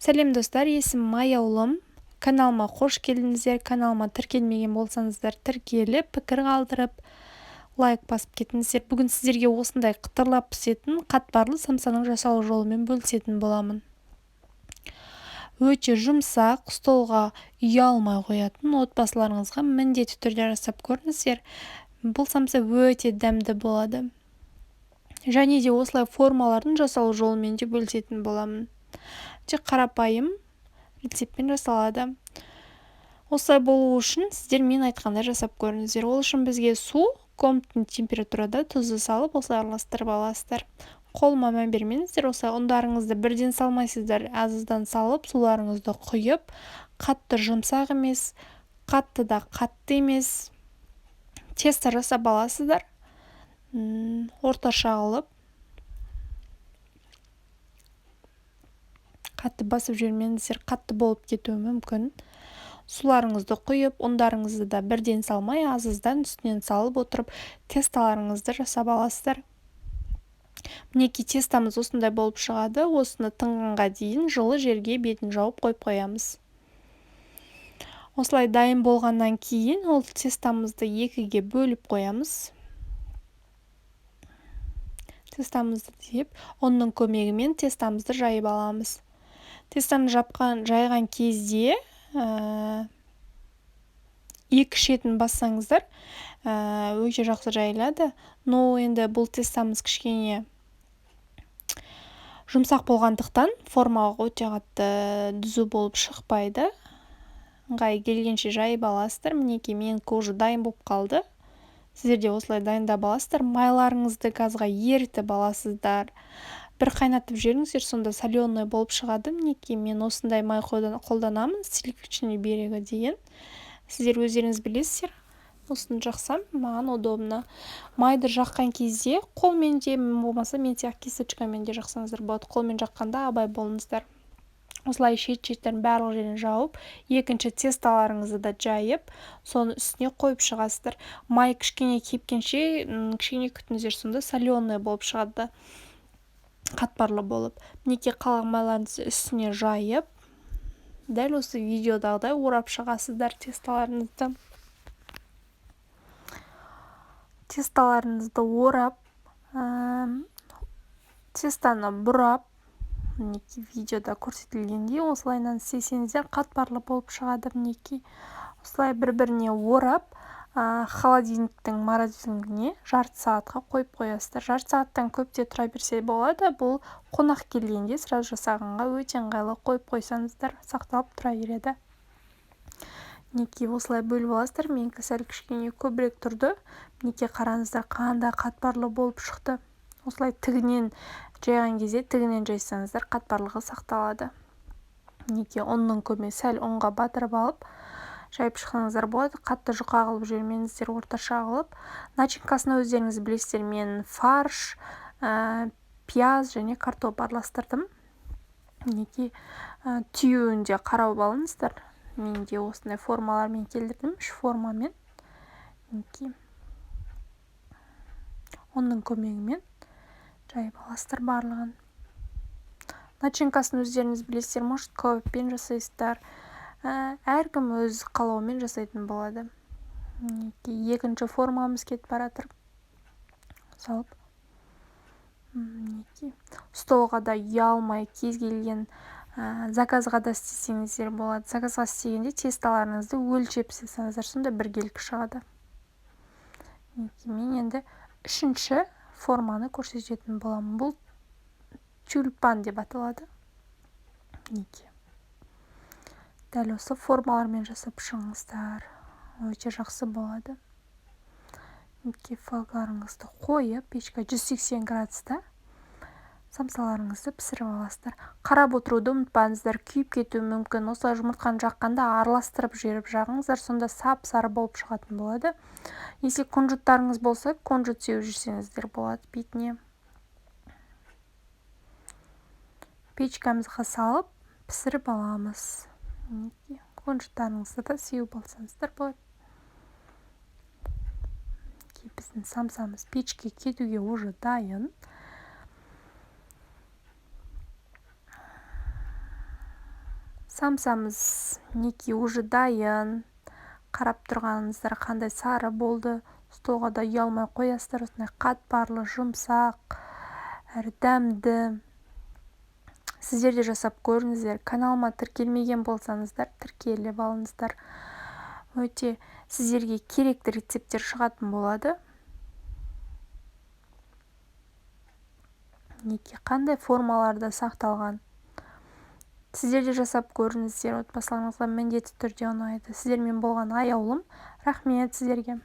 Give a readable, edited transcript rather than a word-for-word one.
Сәлем достар, есімім Аяулым. Каналыма қош келдіңіздер. Каналыма тіркелмеген болсаңыздар, тіркеліп, пікір қалдырып, лайк басып кетіңіздер. Бүгін сіздерге осындай қытырлап пісетін қатпарлы самсаның жасалу жолымен бөлісетін боламын. Өте жұмсақ, столға ұялмай қоятын, отбасыларыңызға міндетті түрде жасап көріңіздер. Бұл самса өте дәмді болады. Және де осылай формалардың жасалу жолымен де бөлісетін боламын. Өте қарапайым рецептпен жасалады. Осылай болу үшін сіздер мен айтқандай жасап көріңіздер. Ол үшін бізге су, комнатный температурада тұзды салып, осылай араластырып аласыздар. Қолыма мән бермеңіздер, осылай ұндарыңызды бірден салмайсыздар, аз-аздан салып, суларыңызды құйып, қатты жұмсақ емес, қатты да қатты емес тесто жасап аласыздар. Орташа қылып, қатты басып жібермеңіздер, қатты болып кетуі мүмкін. Суларыңызды құйып, ұндарыңызды да бірден салмай, аз-аздан үстінен салып отырып, тестоларыңызды жасап аласыздар. Мінекей тестамыз осындай болып шығады. Осыны тынғанға дейін жылы жерге бетін жауып қойып қоямыз. Осылай дайын болғаннан кейін ол тестамызды екіге бөліп қоямыз. Тестамызды деп, ұнның көмегімен тестамызды жайып аламыз. Тестаны жайған кезде, екі шетін бассаңыздар, өте жақсы жайылады. Но енді бұл тестамыз кішкене жұмсақ болғандықтан формаға өте қатты түзу болып шықпайды. Ыңғайы келгенше жайып аласыздар. Мінекей менікі уже дайын болып қалды. Сіздер де осылай дайындап аласыздар. Майларыңызды газға ерітіп аласыздар. Бір қайнатып жіберіңіздер, сонда соленый болып шығады. Мінекей мен осындай май қолданамын, сливочный берегі деген. Сіздер өздеріңіз білесіздер. Осыны жақсам, маған удобно. Майды жаққан кезде қолмен де, болмаса мен сияқты кисточкамен де жақсаңыздар болады. Қолмен жаққанда абай болыңыздар. Осылай шет-шеттерін барлық жерін жауып, екінші тестоларыңызды да жайып, соны үстіне қойып шығасыздар. Май кішкене кепкенше, кішкене күтіңіздер, сонда соленый болып шығады, қатпарлы болып. Мінекей қалған майларыңызды үстіне жайып, дәл осы видеодағыдай орап шығасыздар тестоларыңызды. Тестоларыңызды орап, тестаны бұрап, мінекей видеода көрсетілгендей осылайынан істесеңіздер қатпарлы болып шығады. Мінекей осылай бір-біріне орап, холодильниктің морозильнигіне жарты сағатқа қойып қоясыздар. Жарты сағаттан көп те тұра берсе болады. Бұл қонақ келгенде сразу жасағанға өте ыңғайлы, қойып қойсаңыздар сақталып тұра береді. Мінекей осылай бөліп аласыздар. Менікі сәл кішкене көбірек тұрды. Мінекей қараңыздар, қандай қатпарлы болып шықты. Осылай тігінен жайған кезде тігінен жайсаңыздар қатпарлығы сақталады. Мінекей ұнның көмегі сәл ұнға батырып алып жайып шықсаңыздар болады. Қатты жұқа қылып жібермеңіздер, орташа қылып. Начинкасын өздеріңіз білесіздер. Мен фарш, пияз және картоп араластырдым. Мінекей, түюін де қарап алыңыздар. Мен де осындай формалармен келтірдім, 3 формамен. Мінекей ұнның көмегімен жайып аласыздар барлығын. Начинкасын өздеріңіз білесіздер, может көбікпен жасайсыздар. Әркім өз қалауымен жасайтын болады. Мінекей екінші формамыз кетіп бара жатыр. Салып. Мінекей столға да ұялмай кез келген, заказға да істесеңіздер болады. Заказға істегенде тестоларыңызды өлшеп істесеңіздер, сонда біркелкі шығады. Мінекей мен енді үшінші форманы көрсететін боламын. Бұл тюльпан деп аталады. Мінекей дәл осы формалармен жасап шығыңыздар, өте жақсы болады. Мінекей фольгаларыңызды қойып, печка 180 градуста самсаларыңызды пісіріп аласыздар. Қарап отыруды ұмытпаңыздар, күйіп кетуі мүмкін. Осылай жұмыртқаны жаққанда араластырып жіберіп жағыңыздар, сонда сап-сары болып шығатын болады. Если кунжуттарыңыз болса, кунжут сеуіп жүрсеңіздер болады бетіне. Печкамызға салып пісіріп аламыз. Мінекей кунжуттарыңызды да сеуіп алсаңыздар болады. Мінекей біздің самсамыз печке кетуге уже дайын. Самсамыз мінекей уже дайын. Қарап тұрғаныңыздар, қандай сары болды. Столға да ұялмай қоясыздар. Осындай қатпарлы, жұмсақ әрі дәмді. Сіздер де жасап көріңіздер. Каналыма тіркелмеген болсаңыздар, тіркеліп алыңыздар. Өте сіздерге керекті рецепттер шығатын болады. Мінекей, қандай формаларда сақталған. Сіздер де жасап көріңіздер, отбасыларыңызға міндетті түрде ұнайды. Сіздермен болған Аяулым. Рахмет сіздерге.